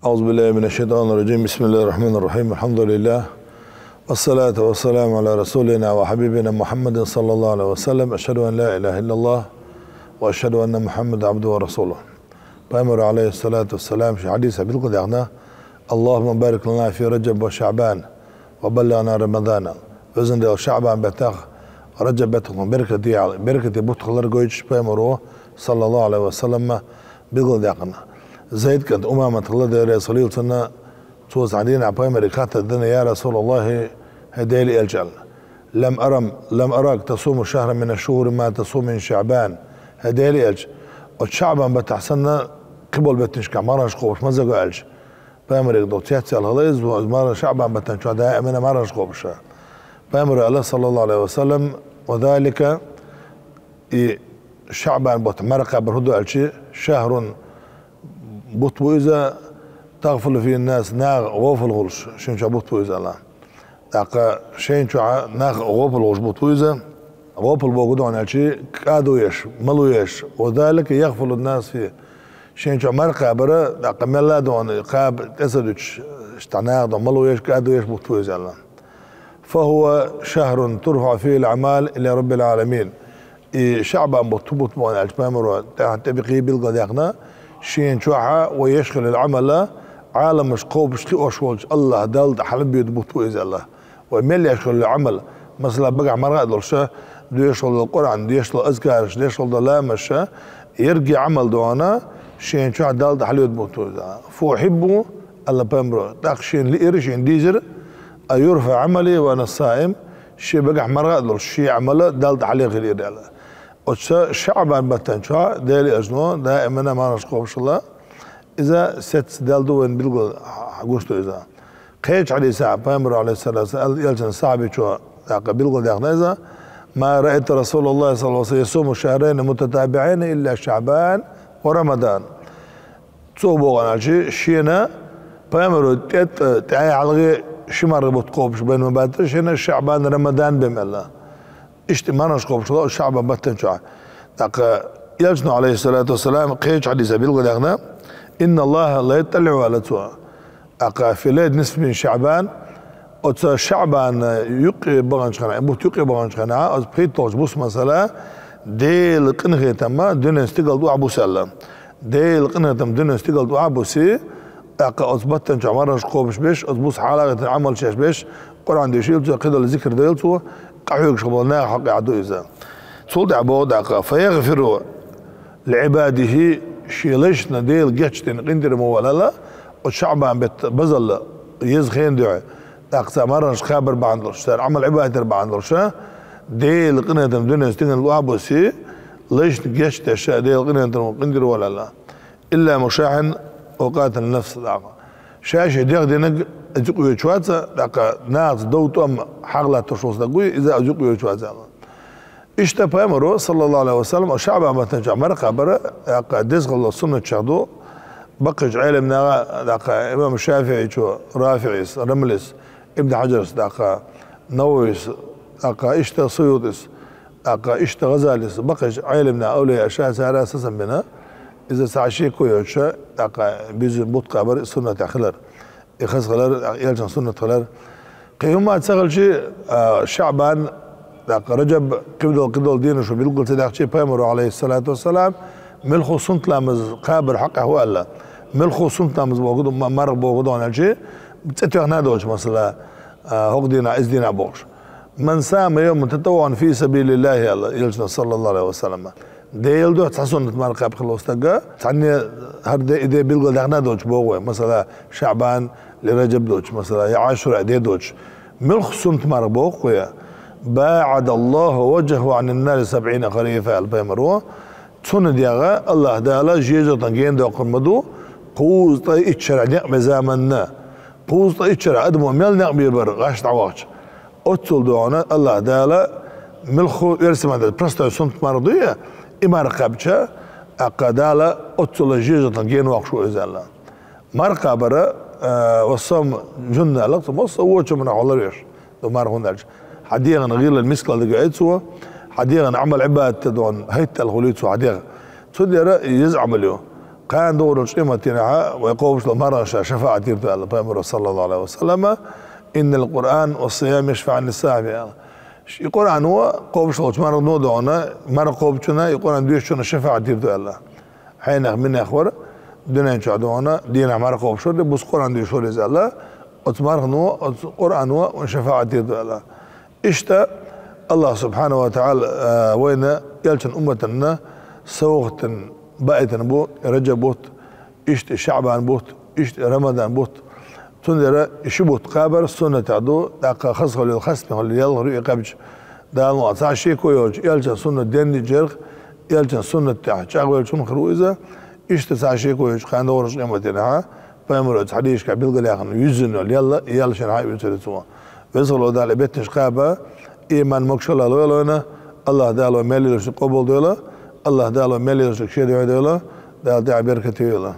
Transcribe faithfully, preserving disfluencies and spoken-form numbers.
أعوذ بالله من الشيطان الرجيم. بسم الله الرحمن الرحيم. الحمد لله. والصلاة والسلام على رسولنا وحبيبنا محمد صلى الله عليه وسلم. أشهد أن لا إله إلا الله وأشهد أن محمدا عبده ورسوله. Пайхамара, алейхиссалату вассалам, ши хьадиса билгал даьхна: اللهم بارك لنا في رجب وشعبان وبلغنا رمضان. Везан Дела, ШаӀбан беттах, Раджаб беттах беркате ял, беркате бутт хилар гойчу пайхамара, саллаллаху алейхи ва саллам, билгал даьккхина. Зайд кӀант Умамат хилла, Дела реза хуьлийла цунна, цо цхьана дийнахь пайхамаре хаттар дина: «Я Расулаллахи, хӀай Дела элча», аьлла. «لم أرم، لم أرك تصوم شهرا من الشهور ما تصوم من شعبان». «ХӀай Дела элча, оцу ШаӀбан баттахь санна, кхиболу беттанашкахь марханаш кхобуш ма загу», аьлча, пайхамаре догӀу цецъял хила иза, иза марханаш ШаӀбан баттан чохь даимана марханаш кхобуш. Пайхамара аьлла, саллаллаху алейхи ва саллам: «وذلك», и ШаӀбан бутт марха кхабар хӀун ду аьлча, «شهر», бутт бу иза, «تغفل فيه الناس», наха гӀопал хуьлуш, шен чохь бутт бу иза аьлла. ТӀаккха шен чохь нах гӀопал хуьлуш бутт бу иза, гӀопал боху дона аьлча, кӀадо еш, мало еш, «وذلك يغفل الناس فيه». Шен чохь марха кхабар, тӀаккха мелла а дона, кхаба тӀе ца дуьтуш, иштта наха дона мало еш, кӀадо еш бутт бу иза аьлла. «فهو شهر ترفع فيه الأعمال إلى رب العالمين». И ШаӀбан бутт, бутт бу аьлча, пайхамара тӀаьхьа тӀебекхий билгал даьккхина, шен чохь вай еш хилла Ӏамал Ӏаламаш кхобуш, кхиош волчу АллахӀ Далла тӀе хьалабоьду бутт бу иза аьлла. Вай мел еш хилла Ӏамал, масала, багахь марха а долуш, доьшуш долу Къуръан, деш долу азкараш, деш долу ламазаш, ерриге Ӏамал дона, шен чохь Далла тӀе хьалабоьду бутт бу иза. «فأحب», аьлла пайхамара, тӀаккха шена лиира, шена дийзира, «أن يرفع عملي وأنا صائم», шен багахь марха а долуш, шен Ӏамал Далла тӀе хьалаха лиира аьлла. Оцу ШаӀбан баттан чохь Дела элчано даимана марханаш кхобуш хилла, иза сецца Далла ду вайна билгал гуш ду иза. Кхечу хьадисехь пайхамара, алейхиссалату вассалам, аьлла, элчан сахьабичо тӀаккха билгал даьккхина иза: «ما رأيت رسول الله صلى الله عليه وسلم يصوم شهرين متتابعين إلا شعبان ورمضان». Цо боху аьлча, шена пайхамара тӀе, тӀе хьалхе ши марха бутт кхобуш байна ма бац, шена ШаӀбан, Рамадан бен мелла. Иштта марханаш кхобуш хилла ШаӀбан баттан чохь. ТӀаккха элчано, алейхиссалату вассалам, кхечу хьадисехь билгал даьккхина: «إن الله ليطلع», аьлла цо, тӀаккха, «في ليلة النصف من شعبان», оцу ШаӀбан юккъе баханчу хенахь, бутт юккъе баханчу хенахь, оцу пхийтталгӀачу буса, масала, Делан къинхетам дуьненан стигала тӀехь буса аьлла. Делан къинхетам дуьненан стигала тӀехь буса, тӀаккха оцу баттан чохь марханаш кхобуш берш, оцу буса хьалхе Ӏамалш еш берш, Къуръан дешийла цо, кхидолу зикр дойла цо, къахьоьгуш болу наха хьокъехь ду иза. Цул тӀаьхьа боху тӀаккха: «فيغفر لعباده», шен лайшна Дела гечдина къинтӀера ма валла, оцу ШаӀбан бетта базалла еза хенан дуьхьа, тӀаккха цара марханаш кхабар бахьана долуш, цара Ӏамал-Ӏибадатера бахьана долуш, Делан къинхетам дуьненан стигала тӀехь буса, лайшна гечдеш, Делан къинхетам къинтӀера валла. «إلا مشاحا أو قاتل نفسا», тӀаккха. Ша шен дегӀ динарг, иза юкъавоьдуш вац, тӀаккха нахаца дов, тӀом хьакха латтош волу стаг вуй, иза а юкъавоьдуш вац аьлла. Иштта пайхамара, саллаллаху алейхи ва саллам, ШаӀбан баттан чохь марха кхабар, тӀаккха, деза хилла суннатех ду, баккхийчу Ӏеламнаха, тӀаккха, имам ШафиӀичо, РафиӀис, Рамлис, Ибн Хьаджарс, тӀаккха, Нававис, тӀаккха, иштта Суютис, тӀаккха, иштта ГӀазалис, баккхийчу Ӏеламнаха, авлияша цара сацам бина, иза цхьа шеко йоцуш, тӀаккха, буьззина бутт кхабар суннатех хилар. И хаза хилар, тӀаккха, элчан суннат хилар. Кхин хӀумма ца хилча, а, ШаӀбан, тӀаккха, Раджаб, кхидолу, кхидолу дийнаш билгал ца даьхча, пайхамара, алейхиссалату вассалам, муьлхха суннат ламаз кхабар хьокъехь ву аьлла. Муьлхха суннат ламаз боху ду, ма-, марха боху ду аьлча, цӀе тоьхна а доцуш, масала, а, хӀокху дийнахь, иза дийнахь бохуш. «من صام يوما تطوعا في سبيل الله», аьлла элчано, саллаллаху алейхи ва саллам. Делан дуьхьа цхьа суннат марха кхаьбна хилла стаг, цхьанне хӀара де, и де билгал даьхна а доцуш боху вай, масала, ШаӀбан, или Раджаб доцуш, масала, я Ӏашура де доцуш. Муьлхха суннат марха боху вай: «باعد الله وجهه عن النار سبعين خريفا», аьлла пайхамара. Цунна дегӀ АллахӀ Дала жезагӀатан гена доккхур ма ду, кхузткъе итт шарахь некъ бен заманна. Кхузткъе итт шарахь адамо мел некъ бийр бара гӀаш дӀавахча. Оццул догӀуна АллахӀ Дала муьлхха оьрсийн маттахь простой суннат марха дуй, и марха кхаьбча, тӀаккха Дала оццул жезагӀатан гена воккхуш ву иза аьлла. Марха кхабар, а, «والصوم جنة» аьлла, цо массо а вочу хӀуманах хьулар веш ду марха, хӀунда аьлча хьан дегӀан гӀийлалла мискал дага яц цо, хьан дегӀан Ӏамал-Ӏибадат догӀун хӀайтта аьлла хуьлий цо хьан дегӀ. Цундела еза Ӏамал ю. Кхана догӀурчу къематдийнахьа вай кхобуш долу мархаша шафаӀат дийр ду аьлла Пайхамаро, саллаллаху Ӏалайхи ва саллама, «Иннал Къуръан ва сиям яшфаӀани лиссаим», аьлла. И Къуръано кхобуш долчу мархано а догӀана, марха кхобучунна и Къуръан доьшучунна шафаӀат дийр ду аьлла. Хьенех минех вара, дуьнен чохь догӀана, дийнахь марха кхобуш вара, бус Къуръан доьшуш вара иза аьлла, оцу мархано, оцу Къуръано шафаӀат дийр ду аьлла. Иштта Аллах субхьанаху ва таӀала, а, вайна элчан умматанна совгӀатан баийтина бу Раджаб бутт, иштта ШаӀбан бутт, иштта Рамадан бутт. Цундела и ши бутт кхабар суннатехь ду, тӀаккха хазахалла, хастамехалла ялх ю и кхаьбча. Дала мукъ лахь, цхьа шеко йоцуш, элчан суннат денна дича, элчан суннат тӀехь чӀагӀвеллачун хир ву иза. Иштта цхьа шеко йоцуш, кхана догӀурчу къематдийнахьа Пайхамаро цхьа дийшка билгалъяьхна юьззина йолу ялла, и ялла шен хьан оьцура цо. Веза хилла Дала и беттанаш кхаба, иман, могушалла лойла вайна, Аллах Дала вай мел йолуш къобал дойла, Аллах Дала вай мел йолуш шен дуьхьа дойла, Дала тӀехь беркате йойла.